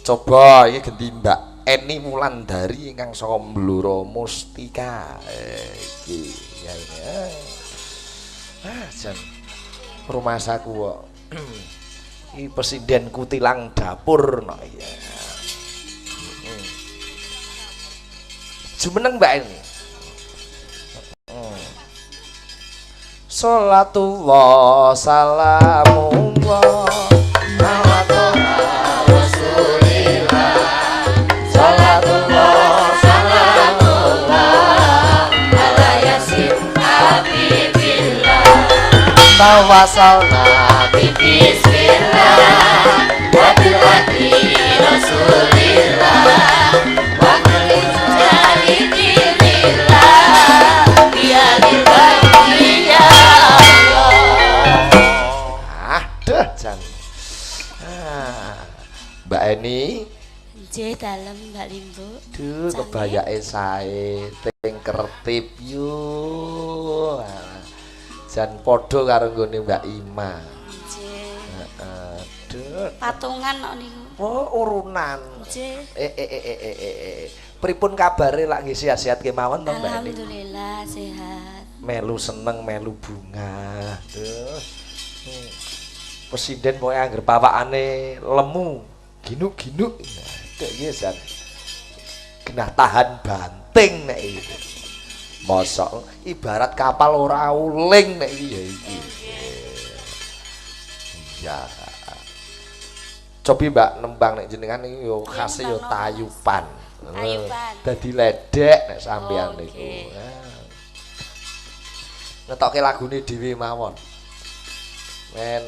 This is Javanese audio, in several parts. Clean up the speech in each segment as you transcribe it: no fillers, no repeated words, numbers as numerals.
Coba iki genti Mbak Eni Wulandari ingkang saka Blora Mustika. Iki ya ini. Ah, jan rumasaku kok. Iki presiden kutilang dapur no iya. Jumeneng Mbak Eni. Salatullah salamullah ala Rasulillah. Salatullah salamullah ala Yasin Habibillah. Tawasalna bismillah wa bil hadi Rasulillah wa kulli ya Allah. Aduh jan. Ah, Mbak Eni. Nggih dalem Mbak Limbu. Duh, kebayake sae teng kertip yo. Jan padha karo nggone Mbak Ima. Nggih. Heeh. Duh. Patungan kok niku. Oh, urunan. Nggih. Pripun kabare lak nggih sehat-sehat kemawon to Mbak Eni? Alhamdulillah sehat. Melu seneng, melu bunga. Duh. Presiden pokoke angger pawakane lemu, ginuk-ginuk. Nah, iki jan genah tahan banting nek iki. Mosok ibarat kapal ora uling nek iki ya iki. Iya. Cobi Mbak nembang nek jenengan iki yo khase yo tayupan. Tayupan. Dadi ledek nek sampean niku. Ngetoke lagune dhewe mawon. Men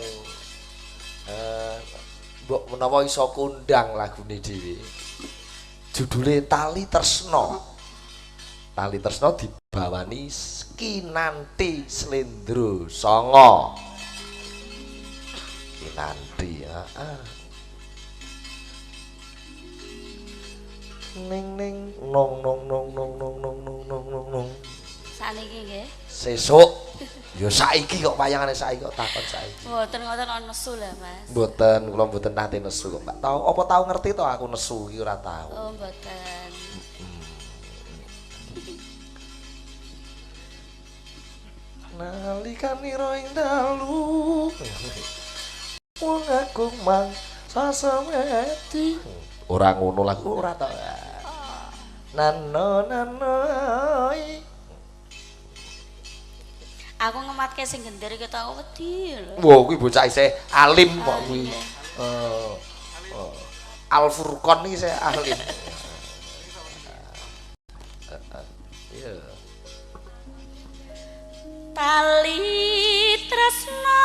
mbok menawa iso kondang lagune dhewe. Judule Tali Tresno. Tali Tresno dibawani Kinanti Slendro Songo. Kinanti, heeh. Ning ning nong nong nong nong nong nong nong nong nong nong. Saniki nggih. Sesuk. Ya saiki kok wayangane saiki kok takon saiki. Mboten ngoten kok nesu lah, Mas. Mboten, kula mboten nate nesu kok, Mbak. Tau apa tau ngerti to aku nesu iki ora tau. Oh, mboten. Nalikanira ing dalu wong agung mang sasameti. Ora ngono lagu ora tau. Nano nano. Aku ngematke sing gender iki tau wedi lho. Wah, kuwi bocah isih alim kok kuwi. Al Furqon iki isih alim. Iya. Tali tresna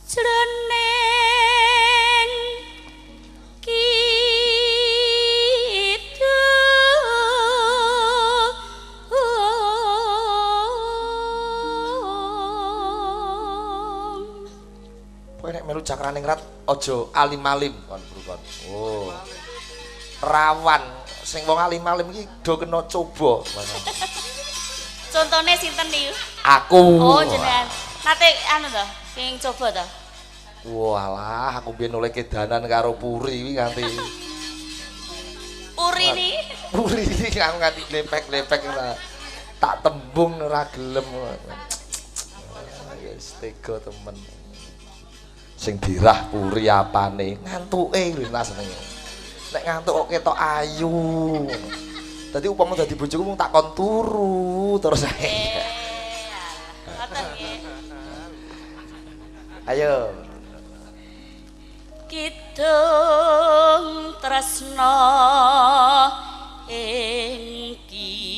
jroning kidung. Kowe nek melu Cakraningrat aja alim-alim kon Furqon. Oh. Rawan sing wong alim-alim iki do kena coba. Contone sinten niku? Aku. Oh, jenengan. Nate anu to, sing coba to. Walah, aku biyen oleh kedanan karo Puri iki nganti. Puri ni. Puri iki aku nganti lepek-lepek ora. Tak tembung ora gelem. Ya wis tega temen. Sing dirah Puri apane? Ngantuke lho senenge. Nek ngantuk kok ketok ayu. Dadi upama dadi bojoku mung tak kon turu terus ae. Ngoten nggih. Ayo. Kidung tresna ing Kinanti.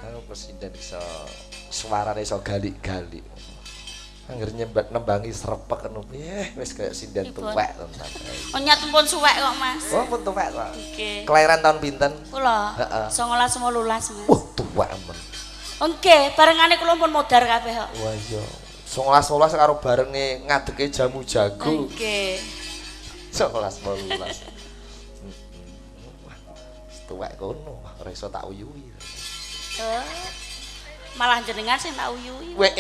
Aku presiden iso suarane iso galik-galik. Angger nyembet nembangi srepek ngono piye wis kaya sinden tuwek tenan. Oh nyat pun suwek kok, Mas. Oh pun tuwek kok. Nggih. Kelahiran tahun pinten? Kula. Heeh. 1918, Mas. Wah, tuwek men. Nggih, barengane kula pun modar kabeh kok. Wah iya, 19 18 karo barenge ngadeke jamu jago. Nggih. 19 18. Tuwek kono, ora iso tak uyuhi. Malah jenengan sing tak uyuhi. Weh.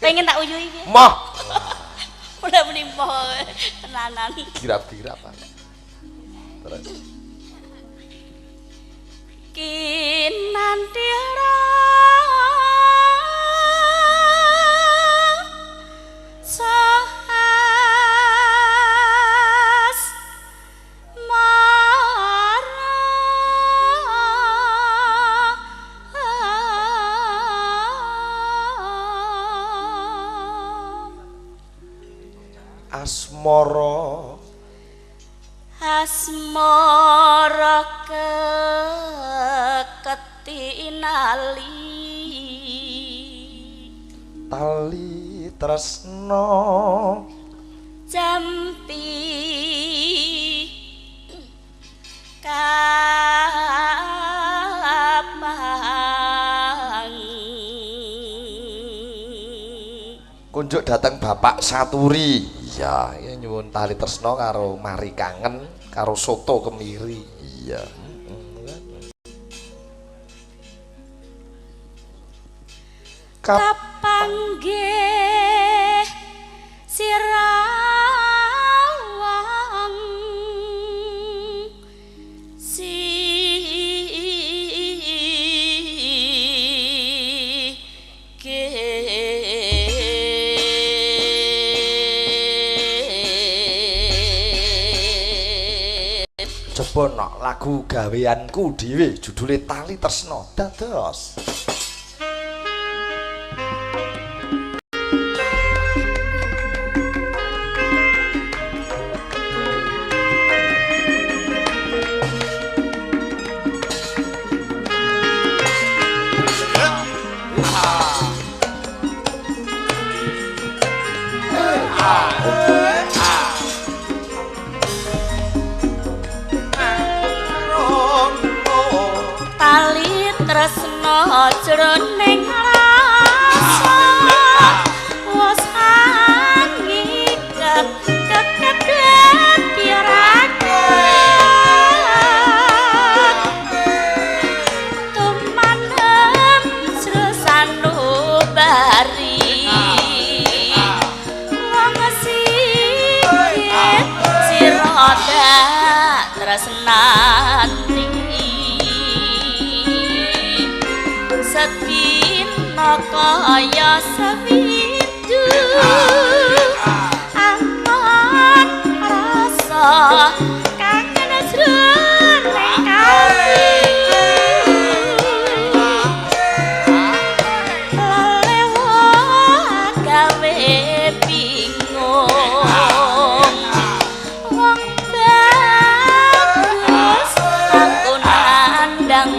Pengen tak uyuhi piye? Moh. Ora muni moh tenanan. Girap-girap. Terus. Kinanti ra sahas mara asmara asmara keketinali tali tresno jampi kapang. Kunjuk datang Bapak Saturi. Iya, ini nyuwun tali tresno karo mari kangen karo soto kemiri. Iya. Kapanggih sirawang si Coba nok lagu gaweanku dhewe judule Tali Tresno dados. Tali tresno jroning rasa wis angiket kekedet diragat tumanem jro sanubari wong singit sira tresnani sedina kaya sewindu angon rasa kangen jroning ati lelewa gawe bingung wong bagus aku nandang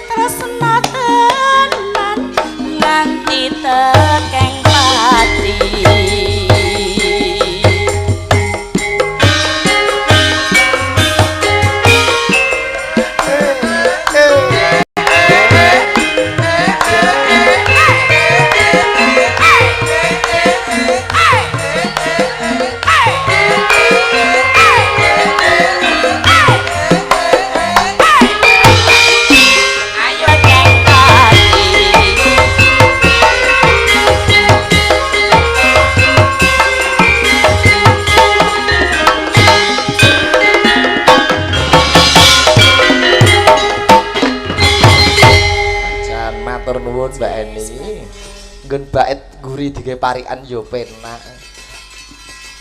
tresna tenan nganti tekeng pati. Matur nuwun, Mbak Eni. Nggon bait guri digawe parikan yo penak.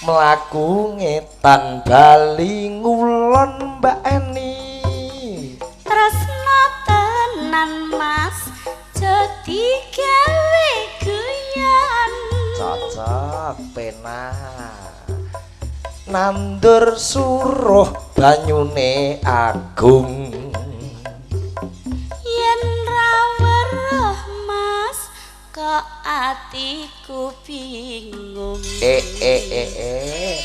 Mlaku ngetan bali ngulon, Mbak Eni. Tresno tenan, Mas, jadi gawe guyon. Cocok, penak. Nandur suruh banyune agung. Yen ra weruh, Mas, kok atiku bingung. Eh eh eh eh.